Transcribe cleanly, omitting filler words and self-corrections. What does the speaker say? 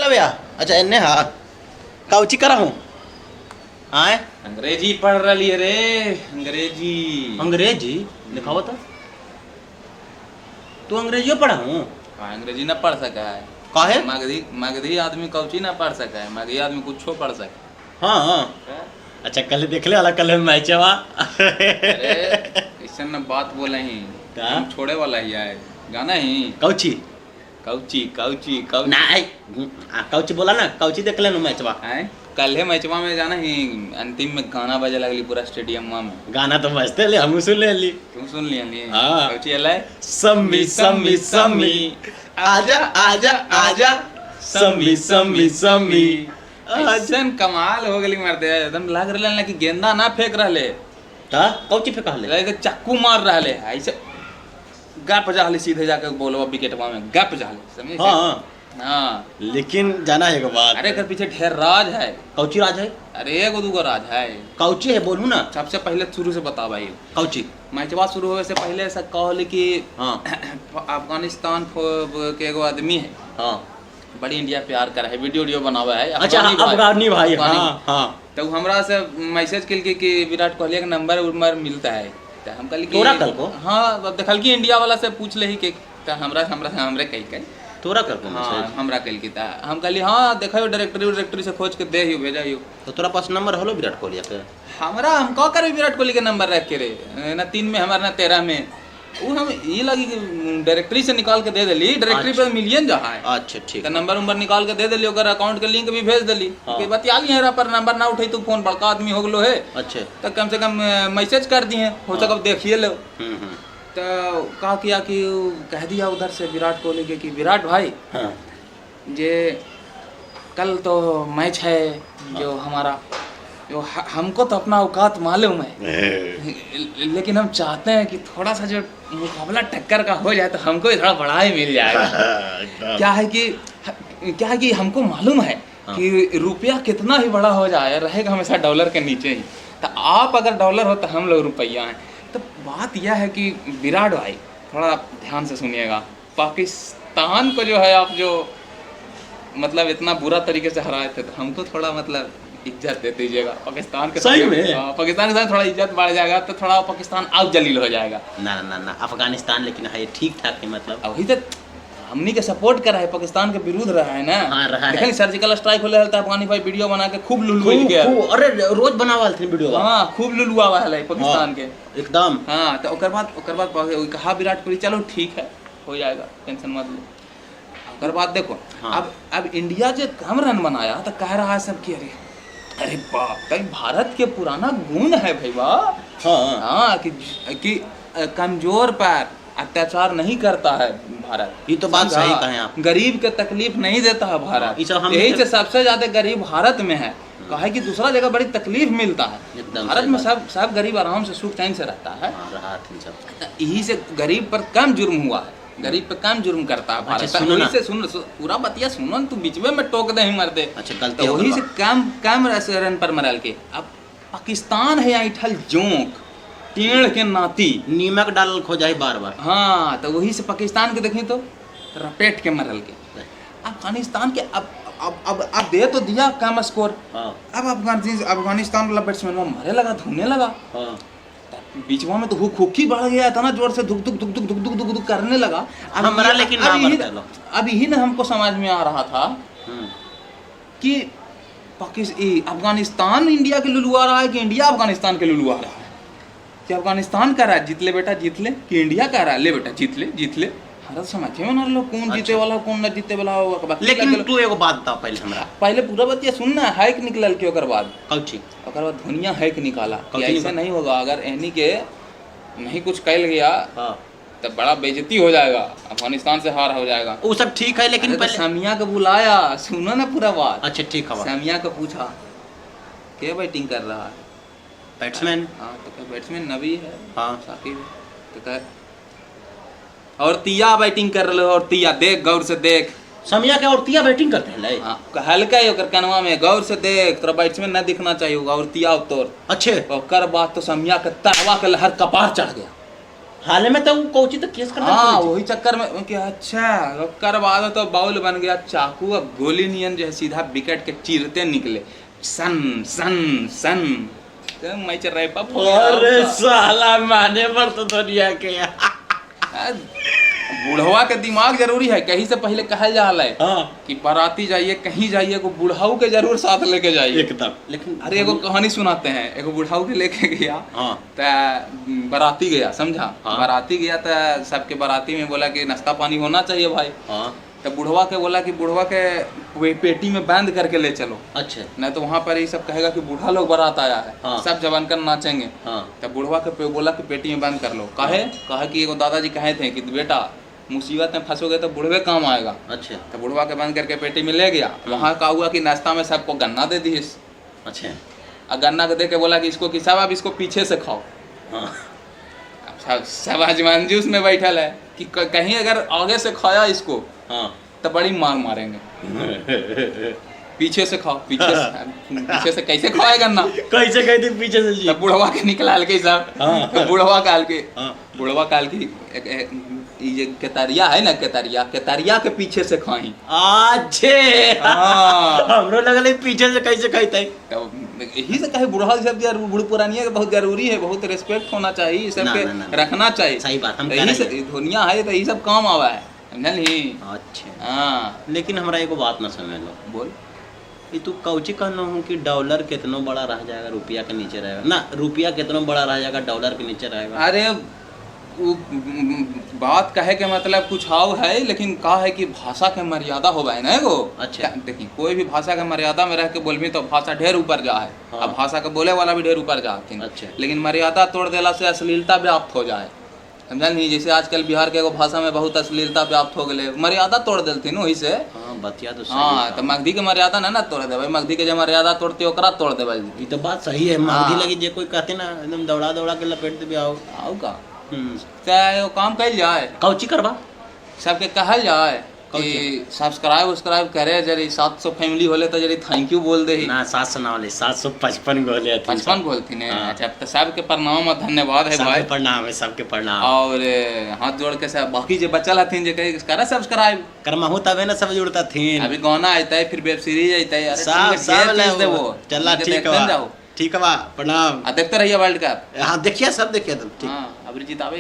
लवया। अच्छा एन्ने हा काउची करा हूँ आए। अंग्रेजी पढ़ रही है रे, अंग्रेजी। अंग्रेजी दिखाओ तो, तू अंग्रेजियो पढ़ा हूँ? हाँ, अंग्रेजी ना पढ़ सका है। काहे? मगधी मगधी आदमी कौची ना पढ़ सका है, मगधी आदमी कुछो पढ़ सका हाँ हाँ है। अच्छा कल देख ले वाला कल मैचवा। अरे ऐसा ना बात बोले ही। का? हम छोड़े वाला ही है गाना ही। कौची? कौची कौची कौची। ना आई कौची बोला ना, कौची देख ले मैचवा। आए कल है मैचवा में जाना ही, अंतिम में गाना बजे लगली पूरा स्टेडियम में। गाना तो बजते ले, हम सुन ले ली। तुम सुन लिया नहीं? हाँ। कौची अलै? सम्मी सम्मी सम्मी आजा आजा आजा सम्मी सम्मी सम्मी आजा। ऐसन कमाल हो गई मरते, एकदम लग रहले ना कि गेंदा ना फेंक रहले। का कौची फेंका ले? लगे चक्कू मार रहले, ऐसे गप जाहले सीधे जाके बोलवा विकेटवा में गप जाहले, समझे? हाँ हाँ। लेकिन जाना है एक बात। अरे एकर पीछे ढेर राज है। कौची राज है? अरे एगो दूगो राज है। कौची है बोलू ना। सबसे पहले शुरू से बता भाई। कौची? मैचवा शुरू होवे से पहले ऐसा कहल कि हाँ अफगानिस्तान के एगो आदमी है। हाँ। बड़ी इंडिया प्यार करे है, वीडियो वीडियो बनावे है। अच्छा हाँ, अफगानी भाई। अफगानी। हाँ हाँ। तो उ हमरा से मैसेज केलकै कि विराट कोहली के नंबर उम्बर मिलता है, तो हम कहली कि तोरा कल को? हाँ, अब देखल कि इंडिया वाला से पूछ लेही के, तो हमरा हमरा हमरे कही के तोरा कल को हाँ मैसेज? हमरा कल की, ता हम कहली हाँ देखो डायरेक्टरी डायरेक्टरी से खोज के दे ही भेजा ही। तो तोरा पास नंबर होलो विराट कोहली के? हमरा हम का करे विराट कोहली के नंबर रख के रे, ना 3 में हमार ना 13 में, वो हम ये लगी कि डायरेक्टरी से निकाल के दे देली, डायरेक्टरी पे मिलियन जहाँ है। अच्छा ठीक। तो नंबर उम्बर निकाल के दे देली, ओकर अकाउंट के लिंक भी भेज देली। हाँ। कि बतिया ली है पर नंबर ना उठे तो फोन बड़का आदमी हो गलो है। अच्छा। तो कम से कम मैसेज कर दिए, हो सके देखिए लो। तो का किया कि उ कह दिया उधर से विराट कोहली के कि विराट भाई हाँ जे कल तो मैच है जो हमारा, जो हमको तो अपना औकात मालूम है, लेकिन हम चाहते हैं कि थोड़ा सा जो मुकाबला टक्कर का हो जाए तो हमको भी थोड़ा बड़ा ही मिल जाएगा। क्या है कि हमको मालूम है कि रुपया कितना ही बड़ा हो जाए रहेगा हमेशा डॉलर के नीचे ही, तो आप अगर डॉलर हो तो हम लोग रुपया हैं। तो बात यह है कि विराट भाई थोड़ा ध्यान से सुनिएगा, पाकिस्तान को जो है आप जो मतलब इतना बुरा तरीके से हराए थे, तो हमको थोड़ा मतलब इज्जत दे दीजिएगा पाकिस्तान के सही में? हाँ, पाकिस्तान के साथ थोड़ा इज्जत बढ़ जाएगा तो थोड़ा पाकिस्तान और जलील हो जाएगा। ना ना ना अफगानिस्तान लेकिन है ठीक ठाक है मतलब। अभी तो हमनी के सपोर्ट कर रहा है, पाकिस्तान के विरुद्ध रहा है ना। हाँ, रहा है। देखनी सर्जिकल स्ट्राइक होले हल त अफगानी भाई वीडियो बना के खूब लुलुआ खूब गया। खूब, अरे रोज बनावल थी वीडियो। हाँ खूब लुलुआ हले पाकिस्तान के एकदम। हाँ तो ओकर बाद कहा विराट कोहली चलो ठीक है हो जाएगा टेंशन मत लो। ओकर बाद देखो हाँ। अब इंडिया जो कम रन बनाया तो कह रहा है सब कि अरे अरे बाप भाई भारत के पुराना गुण है भाई वाह। हाँ हाँ कि कमजोर पर अत्याचार नहीं करता है भारत। ये तो बात समझा? सही कहे आप। गरीब के तकलीफ नहीं देता है भारत। ये सब हम यही से सबसे ज्यादा गरीब भारत में है, कहे कि दूसरा जगह बड़ी तकलीफ मिलता है, एकदम भारत सही में बात। सब सब गरीब आराम से सुख चैन से रहता है। हाँ, रहा थी सब। तो यही से गरीब पर कम जुर्म हुआ है, गरीब पे कम जुर्म करता है भारत। अच्छा, सुनो वही ना। से सुन, पूरा बतिया सुनो ना, तू बीचवे में टोक दे ही मर दे। अच्छा, गलती तो हो वही गई से कम कम रन पर मरल के। अब पाकिस्तान है ऐठल जोंक टेढ़ के नाती, नीमक डाल खो जाए बार बार। हाँ तो वही से पाकिस्तान के देखी तो रपेट के मरल के। अफगानिस्तान के अब अब अब अब दे तो दिया कम स्कोर। हाँ अब अफगानिस्तान वाला बैट्समैन मरे लगा धोने लगा। हाँ बीचवा में तो हुक हुकी बढ़ गया था ना, जोर से धुक धुक धुक धुक धुक धुक धुक धुक करने लगा। अब हमरा लेकिन ना मरते लोग। अब यही ना हमको समझ में आ रहा था कि अफगानिस्तान इंडिया के लुलुआ रहा है कि इंडिया अफगानिस्तान के लुलुआ रहा है, कि अफगानिस्तान कह रहा है जीत ले बेटा जीत ले, कि इंडिया कह रहा है ले बेटा जीत ले जीत ले। हमारा तो समझे में ना लोग कौन जीते वाला कौन ना जीते वाला होगा। लेकिन तू एगो बात बता पहले हमरा। पहले पूरा बतिया सुनना, हैक निकलल के ओकर बाद। कौची? ओकर बाद धोनिया हैक निकाला कि कौची ऐसा निकाला? नहीं होगा, अगर एनी के नहीं कुछ कल गया हाँ तो बड़ा बेइज्जती हो जाएगा, अफगानिस्तान से हार हो जाएगा। वो सब ठीक है लेकिन अरे तो पहले सामिया को बुलाया, सुनो ना पूरा बात। अच्छा ठीक है। सामिया को पूछा के बैटिंग कर रहा है बैट्समैन? हाँ तो कहा बैट्समैन नबी है। हाँ साकिब है। तो कहा और तिया बैटिंग कर रहे हो, और तिया देख गौर से देख। समिया के औरतिया बैटिंग करते हैं ले? हाँ हल्का ही ओकर कनवा में गौर से देख, तोरा बैट्समैन ना दिखना चाहिए होगा और तिया तोर। अच्छे ओकर बाद तो समिया के तरवा के लहर कपार चढ़ गया। हाल में तो उ कौची तो केस कर हाँ वही चक्कर में कि अच्छा ओकर बाद तो बाउल बन गया चाकू, अब गोली नियन जो है सीधा विकेट के चीरते निकले, सन सन सन। तो मैच रैप अप हो गया। अरे साला माने पर तो दुनिया के। बुढ़वा के दिमाग जरूरी है, कहीं से पहले कहल जा है हाँ कि बाराती जाइए कहीं जाइए को बुढ़ाऊ के जरूर साथ लेके जाइए एकदम। लेकिन अरे एगो कहानी सुनाते हैं, एगो बुढ़ाऊ के लेके गया हाँ त बाराती गया समझा। हाँ। बाराती गया त सबके बाराती में बोला कि नाश्ता पानी होना चाहिए भाई। हाँ तो बुढ़वा के बोला कि बुढ़वा के पेटी में बंद करके ले चलो, अच्छा नहीं तो वहाँ पर ये सब कहेगा कि बूढ़ा लोग बारात आया है। हाँ। सब जवान कर नाचेंगे। हाँ तब बुढ़वा के बोला कि पेटी में बंद कर लो। काहे? कहे कि एगो दादाजी कहे थे कि बेटा मुसीबत में फंसोगे तो बुढ़वे काम आएगा। अच्छा तो बुढ़वा के बंद करके पेटी में ले गया। वहाँ का हुआ कि नाश्ता में सबको गन्ना दे दी। अच्छा और गन्ना के दे के बोला कि इसको कि सब अब इसको पीछे से खाओ। हाँ अब सब अजमानजूस में बैठल है कि कहीं अगर आगे से खाया इसको हाँ तो बड़ी मार मारेंगे। पीछे से खाओ, पीछे से कैसे खाए गन्ना? कैसे कहती पीछे से जी? तब बुढ़वा के निकला के सब। हाँ। तो बुढ़वा काल के हाँ। बुढ़वा काल की ये केतरिया है ना, केतरिया, केतरिया के पीछे से खाई। अच्छे हाँ। हमरो लगल है पीछे से कैसे खाई। तो यही से कहे बुढ़वा सब यार बूढ़ पुरानिया के बहुत जरूरी है, बहुत रिस्पेक्ट होना चाहिए, सब के ना, ना, ना। रखना चाहिए। सही बात, हम यही कह से रहे दुनिया है तो यही सब काम आवा है, समझली? अच्छा हाँ लेकिन हमरा एगो बात ना समझ लो। बोल। ये तू कौची कहना हूँ कि डॉलर कितनो बड़ा रह जाएगा रुपया के नीचे रहेगा ना, रुपया कितनो बड़ा रह जाएगा डॉलर के नीचे रहेगा। अरे वो बात कहे के मतलब कुछ आव है, लेकिन का है कि भाषा के मर्यादा होवा है ना एगो। अच्छा। देखी कोई भी भाषा के मर्यादा में रह के बोलबी तो भाषा ढेर ऊपर जा है। हाँ। अब भाषा के बोले वाला भी ढेर ऊपर जा हथिन। अच्छा। लेकिन मर्यादा तोड़ देला से अश्लीलता व्याप्त हो जाए, समझल नहीं? जैसे आजकल बिहार के एगो भाषा में बहुत अश्लीलता व्याप्त हो गए, मर्यादा तोड़ देलथिन वही से। हाँ बतिया तो सही। हाँ तो मगधी के मर्यादा ना ना तोड़ देबै, मगधी के जे मर्यादा तोड़ते ओकरा तोड़ देबै। ये तो बात सही है। मगधी हाँ। लगी जे कोई कहते ना एकदम दौड़ा दौड़ा के लपेट देबे आओ। आउ का तो एगो काम कइल जाए, कौची करबा? सबके कहल जाए कि सब्सक्राइब उस्क्राइब करे जरी 700 फैमिली होले तो जरी thank you बोल दे। ना 700 ना होले, 755 गोले हथिन। 55 बोलथिन। हाँ। अच्छा तो सबके प्रणाम और धन्यवाद है भाई। सबके प्रणाम है, सबके प्रणाम। और हाथ जोड़ के सब बाकी जे बचल हथिन जे कहे करे सब्सक्राइब करमाहू तबे ना सब जुड़ता थीन। अभी गाना अयतै फिर वेब सीरीज अयतै, अरे सब सब चीज देबो। चला हमनी के ठीक देखते बा, जाओ ठीक बा, प्रणाम। आ देखते रहिए वर्ल्ड कप। हाँ देखिए सब देखिए तुम ठीक। हाँ अभी जितावे।